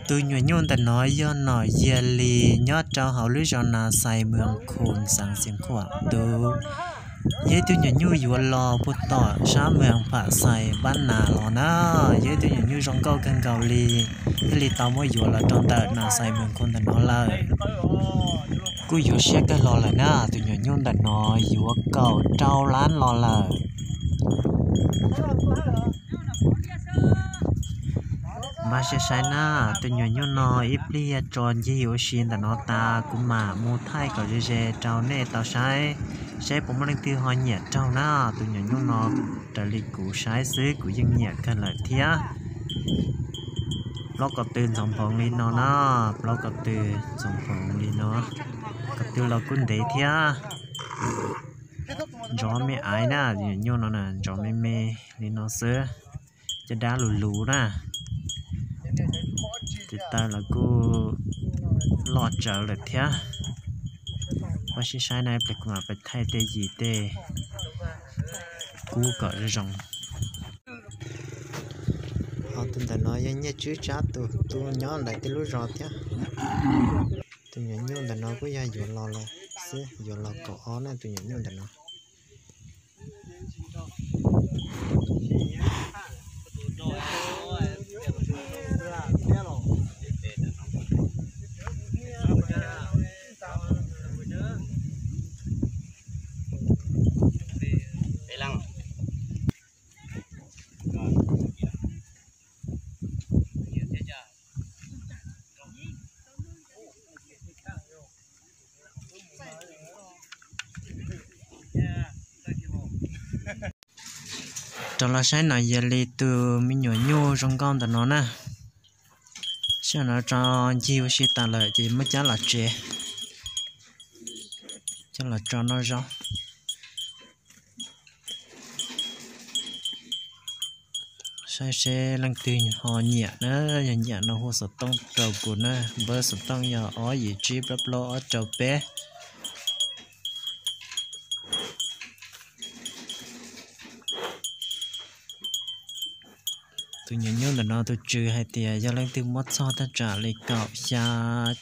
Tus nyuam nyuj ntawm no yog Nom Yiag Lis nyob rau hauv lub zos Nas Xais, moos Khoos, xeev Xiav Khuam. Tus yog ib tug nyuam nyuj yuav los puag tom sab moos Pham Xais, npab Nas los na. Yog ib tug nyuam nyuj zoo nkauj kawg nkaus li, thiaj li tau muab yuav los rau ntawm Nas Xais, moos Khoos ntawm no lawm. Kuj yuav siab kawg los lawm na, tus nyuam nyuj ntawm no yuav kaum rau lab los lawm. Npaj siab saib na, tus nyuam nyuj no ib pliag tso ncig ua si ntawm no tas kuv mam mus thaij kom ze ze rau nej tau saib, saib puas muaj leej twg ho nyiam raug na. Tus nyuam nyuj no raws li kuv saib xwb kuv yeej nyiam kawg lawm thiab. Plaub ko tw ntxoov nphoov li no na, plaub ko tw ntxoov nphoov li no, ko tw los kuj ntev thiab. Ntsos me aiv na, nyuam nyuj no na ntsos me me li no xwb, caj dab luv luv na. Tes taw los kuj loj tsawv lawm thiab. Npaj siab saib na, ib pliag kuv mam pais thaij tej yim tej kub kom zoo. Ho tus ntawm no yog Nyiaj Tswb Tsab tus, tus nyob ntawm tej lub zos thiab. Tus nyuam nyuj ntawm no kuj yog yuav los lawm xwb, yuav los kaum ob na tus nyuam nyuj ntawm no. Rov los saib Nom Yiag Lis tus me nyuam nyuj zoo nkauj ntawm no na. Sij hawm no tso ncig ua si tas lawm ces muab cab los tsev, coj los tso noj zaub. Saib seb leej twg ho nyiam na, yog nyiam no hu xov tooj rau kuv na, npawb xov tooj yog ob yim tsib plaub plaub ob rau peb. Tus nyuam nyuj ntawm no tus tswv hais tias yog leej twg muab txog thaj tsam li kaum xya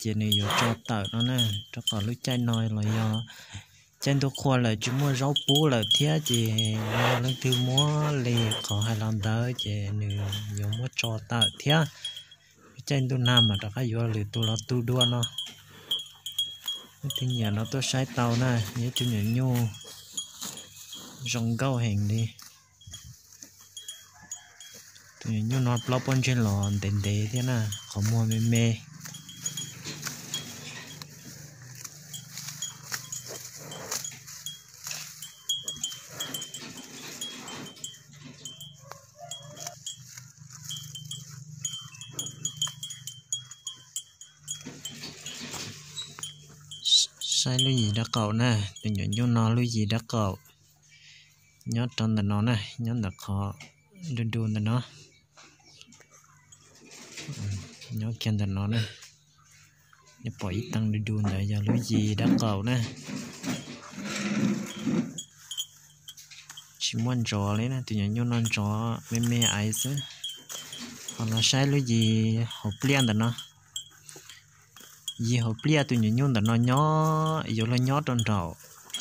ces nws yuav tso tawm no na, rau qhov lub caij no los yog caij ntuj qhua lawm tsis muaj zaub pub lawm thiab ces yog leej twg muab li qhov hais los ntawd ces nws yuav muab tso tawm thiab. Lub caij ntuj nag mas rov qab yuav lwm tus los tu dua no. Leej twg nyiam no tuaj saib tau na, yog ib tug nyuam nyuj zoo nkauj heev li. Tus nyuam nyuj no plaub pob ntseg los ntev ntev thiab na, qhov muag me me. Saib lub yim dab qaum na, tus nyuam nyuj no lub yim dab qaum nyob rau ntawm no na, nyob ntawm qhov du du ntawm no. Nyob kiag ntawm no na, nej pom ib tee du du ntawd yog lub yim dab qaum na. Tsis muaj ntsos li na, tus nyuam nyuj no ntsos me me aiv xwb. Ho los saib lub yim hauv pliaj ntawm no. Yim hauv pliaj tus nyuam nyuj ntawm no nyob yuav luag nyob rau nraum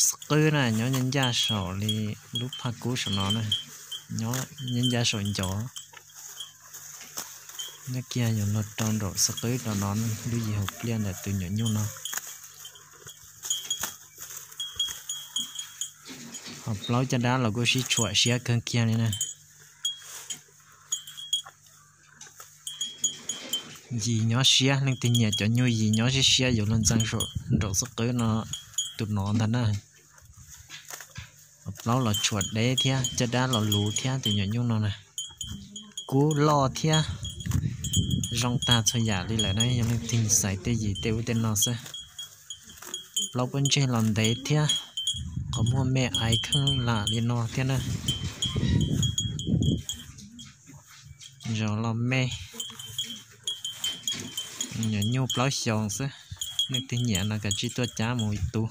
xwb qwb na, nyob ncaj ncaj saum li lub phaj kub saum no na, nyob ncaj ncaj saum ncov. Nyob kiag yuav luag rau nraum xwb qwb rau no, lub yim hauv pliaj ntawm tus nyuam nyuj no. Ho plaub caj dab los kuj sib tshuam siab kawg kiag li na. Yim nyob siab, leej twg nyiam cov nyuj yim nyob siab siab yuav luag ntxeev saum nraum xwb qwb no, tus no ntag na. Plaub los tshuam deb thiab caj dab los luv thiab tus nyuam nyuj no na. Kub loj thiab zoo tag txhua yam li lawm na, yog leej twg xaiv tej yim tej ub tej no xwb. Plaub pob ntseg los ntev thiab, qhov muag me aiv kheej lam li no thiab na. Zos los me, nyuam nyuj plaub xyoos xwb, leej twg nyiam no kav tsij tuaj cab mus tu.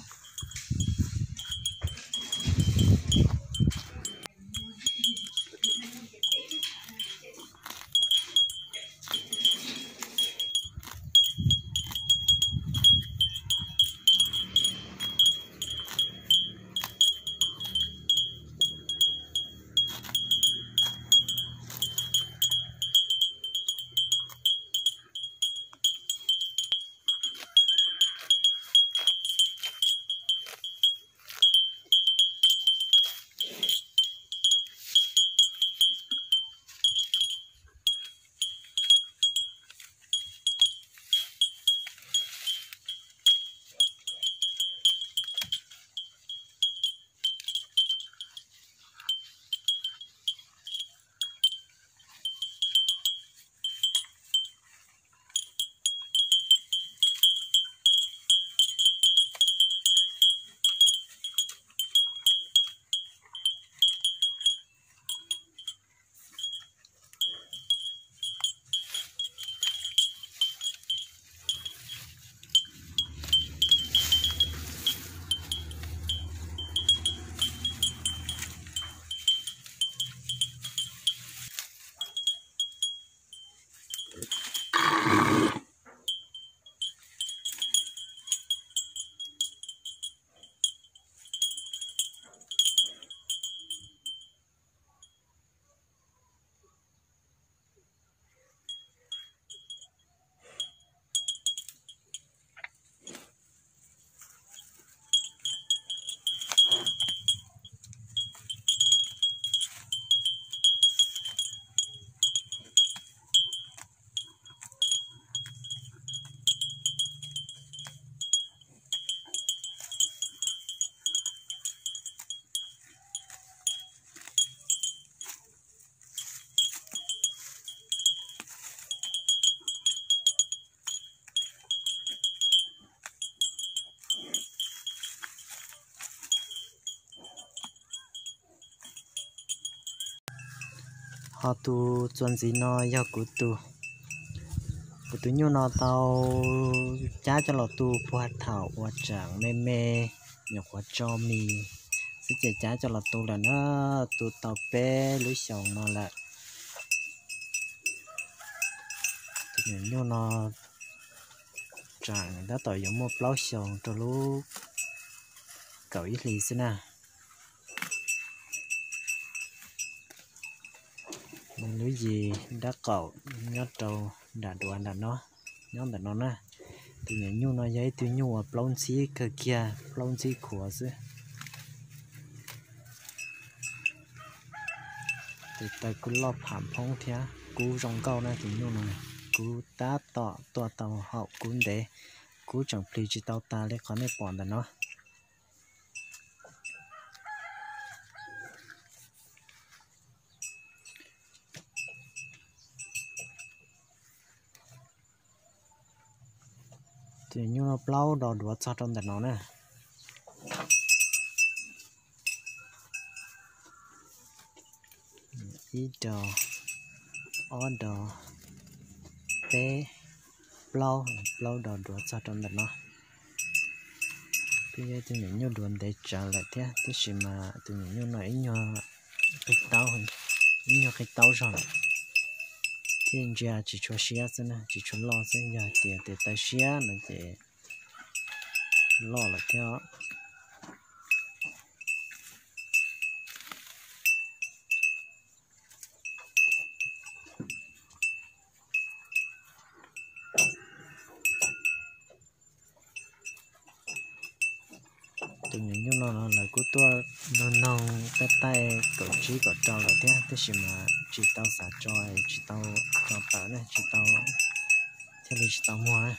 Ho tus txuas ntxiv no yog kuv tus, kuv tus nyuj no tau cab coj los tu puag thaum uas tseem me me, nyuam qhuav tso mis xwb ces cab coj los tu lawm na, tu tau peb lub xyoos no lawm. Tus nyuam nyuj no tseem tab tom yuav muaj plaub xyoos rau lub kaum ib hlis xwb na. Nws lub yis dab qaum nyob rau nram duav nram no, nyob ntawm no na. Tus nyuam nyuj no yog ib tug nyuj uas plaub ntxhib kawg kiag, plaub ntxhib khuav xwb. Tes taw kuj loj pham phoob thiab kub zoo nkauj na tus nyuj no. Kuv tab tom tuaj tau haum kub ntev, kub tseem plig tsis tau tas li qhov nej pom ntawm no. Tus nyuj no plaub dos duav txog rau ntawm no na. Ib dos, ob dos, peb, plaub, plaub dos duav txog rau ntawm no. Twb yog ib tug nyuam nyuj duav ntev tsawv lawm thiab, tab sis mas tus nyuam nyuj no ib nyuag qig taub, ib nyuag qig taub zog lawm, thiaj ntsia tsis tshua siab xwb na, tsis tshua loj xwb. Yog hais tias tes taw siab no ces loj lawm thiab. Tus nyuam nyuj no lawv kuj tuaj noog noog taij taij kaum tsib kaum rau lawm thiab, tab sis mas tsis tau xav tso, tsis tau tso tawm ne, tsis tau, thiaj li tsis tau muag na.